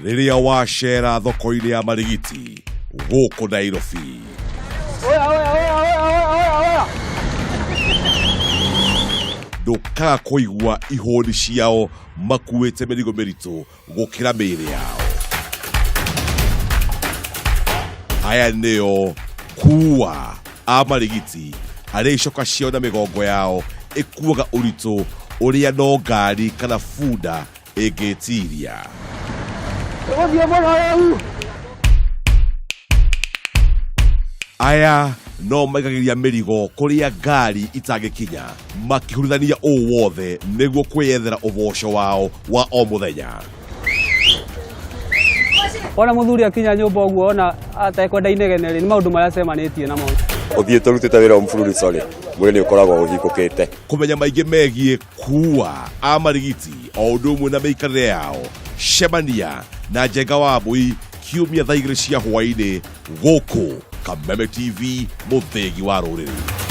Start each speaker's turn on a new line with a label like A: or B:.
A: Rĩrĩa wacera thoko-inĩ ya Marigiti gũkũ Nairobi,
B: Oya, oya, oya, oya, oya, oya, oya.
A: Ndũkaga kũigua ihũni ciao makuĩte mĩrigo mĩritũ gũkĩra mĩĩrĩ yao. Aya nĩo kuua a Marigiti, arĩa icoka ciao na mĩgongo yao ĩkuaga ũritũ ũrĩa no ngari kana bunda ĩngĩtiria.
B: Tũgũthiĩ mũno rĩu.
A: Aya no maigagĩria mĩrigo kũrĩa ngari itangĩkinya, makĩhurithania ũũ wothe nĩguo kwĩyethera ũboco wao wa o mũthenya.
B: Wona mũthuri akinya nyũmba ũguo, ona atekwenda inegene rĩ, nĩ maũndũ marĩa acemanĩtie namo.
C: Ũthiĩte ũrutĩte wĩra mfululizo rĩ, mwĩrĩ nĩ ũkoragwo ũhingũkĩte.
A: Kũmenya maingĩ megiĩ kuua a Marigiti o ũndũ ũmwe na mĩikarĩre yao, cemania na Njenga wa Mbũi kiumia thaa 2 cia hwaĩ-inĩ gũkũ Kameme TV, mũthĩgi wa rũrĩrĩ.